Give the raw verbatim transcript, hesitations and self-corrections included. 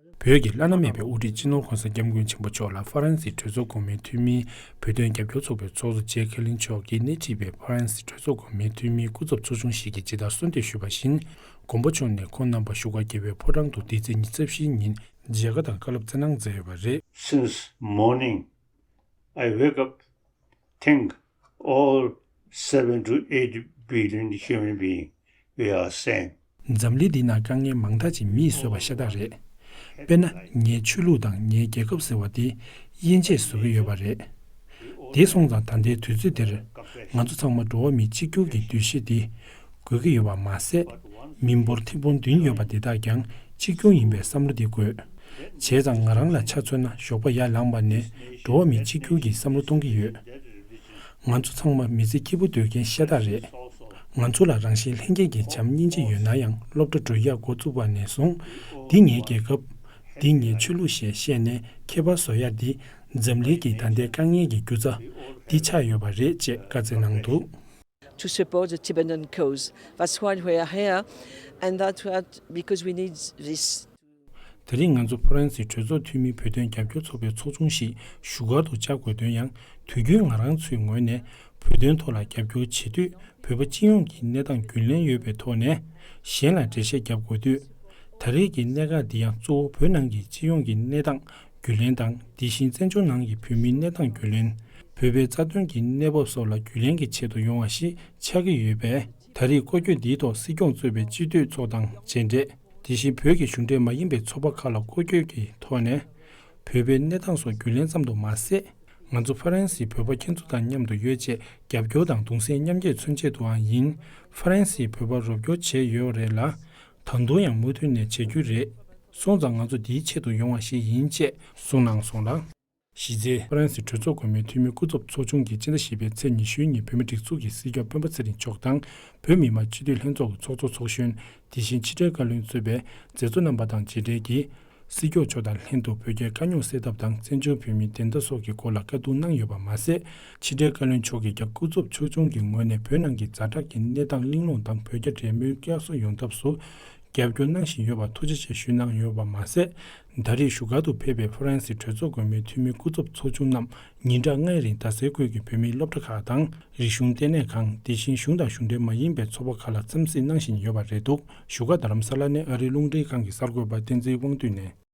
བོད་ཀྱི་བླ་ན་མེད་པའི་དབུ་ཁྲིད་སྤྱི་ནོར་༸གོང་ས་༸སྐྱབས་མགོན་ཆེན་པོ་མཆོག་ལ་ཧྥ་རན་སིའི་གྲོས་ཚོགས་གོང་མའི་འཐུས་མིའི་བོད་དོན་རྒྱབ་སྐྱོར་ཚོགས་པའི་ཚོགས་གཙོ་ཇེ་ཁེ་ལིན་མཆོག་གིས་སྣེ་ཁྲིད་པའི་ཧྥ་རན་སིའི་གྲོས་ཚོགས་གོང་མའི་འཐུས་མིའི་སྐུ་ཚབ་ཚོགས་ཆུང་ཞིག་གིས་ཇི་ལྟར་གསོལ་འདེབས་ཞུས་པ་བཞིན། མགོན་པོ་མཆོག་ནས་ཁོང་རྣམ་པ་བཞུགས་སྒར་རྒྱལ་བའི་ཕོ་བྲང་དུ་འདི་ཚེས་ཉི་ཤུ་རྩ་བཞིའི་ཉིན་མཇལ་ཁ་དང་བཀའ་སློབ་སྩལ་གནང་མཛད་ཡོད་པ་རེད། Since morning, I wake up, think all seven to eight billion human being, we are same. འཛམ་གླིང་འདི་ན་དཀའ་ངལ་མང་དག་ཅིག་མིས་བཟོས་པ་ཤ་སྟག་རེད། དཔེར་ན་ངའི་ཆོས་ལུགས་དང་ངའི་རྒྱལ་ཁབ་ཟེར་བ་དེ་དབྱེ་འབྱེད་བཟོ་གི་ཡོད་པ་རེད། དེ་སོང་ཙང་ད་ལྟའི་དུས་ཚོད་འདིར་ང་ཚོ་ཚང་མ་འགྲོ་བ་མི་གཅིག་གྱུར་གྱི་འདུ་ཤེས་འདི་དགོས་ཀྱི་ཡོད་པ་མ་ཟད། མི་འབོར་ཐེར་འབུམ་བདུན་ཡོད་པ་འདི་དག་ཀྱང་གཅིག་གྱུར་ཡིན་པའི་བསམ་བློ་འདི་དགོས། བྱས་ཙང་ང་རང་ལ་ཆ་མཚོན་ན་ཞོགས་པ་ཡར་ལངས་པ་ནས་འགྲོ་བ་མི་གཅིག་གྱུར་གྱི་བསམ་བློ་གཏོང་གི་ཡོད། ང་ཚོ་ཚང་མ་མི་ཚེ་སྐྱིད་པོ་སྡོད་མཁན་ཤ་སྟག་རེད། ང་ཚོ་ལ་རང་བཞིན་ལྷན་སྐྱེས་ཀྱི་བྱམས་སྙིང་རྗེ་ཡོད་ན་ཡང་སློབ་གྲྭ་འགྲོ་ཡག་འགོ་བཙུགས་པ་ནས་བཟུང་། འདི་ངའི་རྒྱལ་ཁབ། འདི་ངའི་ཆོས་ལུགས་ཞེས་བཤད་ནས་ཁྱད་པར་བཟོ་ཡ་འདི་འཛམ་གླིང་གི་ད་ལྟའི་དཀའ་ངལ་གྱི་རྒྱུ་རྩ་འདི་ཆགས་ཡོད་པ་རེད་ཅེས་བཀའ་སྩལ་གནང་འདུག། To support the Tibetan cause. That's why we are here, and that's what, because we need this. ད་རིང་ང་ཚོ་ཧྥ་རན་སིའི་གྲོས་ཚོགས་འཐུས་མིའི་བོད་དོན་རྒྱབ་སྐྱོར་ཚོགས་པའི་ཚོགས་ཆུང་ཞིག་བཞུགས་སྒར་དུ་བཅར་དགོས་དོན་ཡང་དུས་རྒྱུན་ང་རང་ཚོའི་ངོས་ནས་བོད་དོན་ཐོག་ལ་རྒྱབ་སྐྱོར་བྱེད་དུས་བོད་པ་སྤྱི་ཡོངས་ཀྱི་གནས་སྟངས་རྒྱུས་ལོན་ཡོད་པའི་ཐོག་ནས་གཞན་ལ་འགྲེལ་བཤད་རྒྱབ་དགོས་དུས། ད་རེས་ཀྱི་གནད་འགག་འདི་ཡང་གཙོ་བོ་བོད་ནང་གི་སྤྱི་ཡོངས་ཀྱི་གནས་སྟངས་རྒྱུས་ལོན་དང་། དེ་བཞིན་བཙན་བྱོལ་ནང་གི་བོད་མིའི་གནས་སྟངས་རྒྱུས་ལོན། བོད་པའི་རྩ་དོན་གྱི་གནས་བབ་སོགས་ལ་རྒྱུས་ལོན་གྱི་ཆེད་དུ་ཡོང་བ་ཞིག་ཆགས་ཀྱི་ཡོད་པས། ད་རེས་སྐོར་སྐྱོད་འདིའི་ཐོག་སྲིད་སྐྱོང་གཙོས་པའི་སྤྱི་འཐུས་ཚོ་དང་མཇལ་འཕྲད། དེ་བཞིན་བོད་ཀྱི་གཞུང་འབྲེལ་མ་ཡིན་པའི་ཚོགས་པ་ཁག་ལ་སྐོར་སྐྱོད་ཀྱི་ཐོག་ནས་བོད་པའི་གནས་སྟངས་སོགས་རྒྱུས་ལོན་ཙམ་དུ་མ་ཟད། ང་ཚོ་ཧྥ་རན་སིའི་བོད་པ་ཁྱེད་ཚོ་དང་མཉམ་དུ་ཡོད་ཅེས་རྒྱབ་སྐྱོར་དང་གདུང་སེམས་མཉམ་སྐྱེད་མཚོན་ཆེད་དུའང་ཡིན། ཧྥ་རན་སིའི་བོད་པར་རོགས་སྐྱོར་བྱས་ཡོད་རེད་ལ། ད་དུང་ཡང་མུ་མཐུད་ནས་བྱེད་རྒྱུ་རེད། སོང་ཙང་ང་ཚོ་འདིའི་ཆེད་དུ་ཡོང་བ་ཞིག་ཡིན་ཅེས་གསུངས་གནང་སོང་ལ། གཞི་རྩའི་ཧྥ་རན་སིའི་གྲོས་ཚོགས་གོང་མའི་འཐུས་མི་སྐུ་ཚབ་ཚོགས་ཆུང་གིས་སྤྱི་ཟླ་བཞི་པའི་ཚེས་ཉི་ཤུའི་ཉིན་བོད་མིའི་སྒྲིག་འཛུགས་ཀྱི་སྲིད་སྐྱོང་སྤེན་པ་ཚེ་རིང་མཆོག་དང་། བོད་མི་མང་སྤྱི་འཐུས་ལྷན་ཚོགས་ཀྱི་ཚོགས་གཙོ་ཚོགས་གཞོན། དེ་བཞིན་ཕྱི་དྲིལ་བཀའ་བློན་གཙོས་པའི་མཛད་གཙོ་རྣམ་པ་དང་མཇལ་འཕྲད་ཀྱིས། སྲིད་སྐྱོང་མཆོག་དང་ལྷན་དུ་བོད་རྒྱའི་དཀའ་རྙོག་སེལ་ཐབས་དང་། བཙན་བྱོལ་བོད་མིའི་བདེན་མཐའ་སོགས་ཀྱི་སྐོར་ལ་བཀའ་བསྡུར་གནང་ཡོད་པ་མ་ཟད། ཕྱི་དྲིལ་བཀའ་བློན་མཆོག་གིས་ཀྱང་སྐུ་ཚབ་ཚོགས་ཆུང་གི་ངོས་ནས་བོད་ནང་གི་ཛ་དྲག་གི་གནས་སྟངས་གླེང་སློང་དང་། བོད་རྒྱ་འབྲེལ་མོལ་བསྐྱར་གསོ་ཡོང་ཐབས་སུ་རྒྱབ་སྐྱོར་གནང་བཞིན་ཡོད་པར་ཐུགས་རྗེ་ཆེ་ཞུས་གནང་ཡོད་པ་མ་ཟད། ད་རེས་བཞུགས་སྒར་དུ་ཕེབས་པའི་ཧྥ་རན་སིའི་གྲོས་ཚོགས་གོང་མའི་འཐུས་མི་སྐུ་ཚབ་ཚོགས་ཆུང་རྣམས་ཉིན་གྲངས་ལྔའི་རིང་རྡ་སའི་ཁུལ་གྱི་བོད་མིའི་སློབ་གྲྭ་ཁག་དང་། རིག་གཞུང་ལྟེ་གནས་ཁང་། དེ་བཞིན་གཞུང་དང་གཞུང་འབྲེལ་མ་ཡིན་པའི་ཚོགས་པ་ཁག་ལ་འཚམས་གཟིགས་གནང་བཞིན་ཡོད་པ་རེད་འདུག། བཞུགས་སྒར་རྡ་རམ་ས་ལ་ནས་ཨ་རིའི་རླུང་འཕྲིན་ཁང་གི་གསར་འགོད་པ་བསྟན་འཛིན་དབང་འདུས་ནས།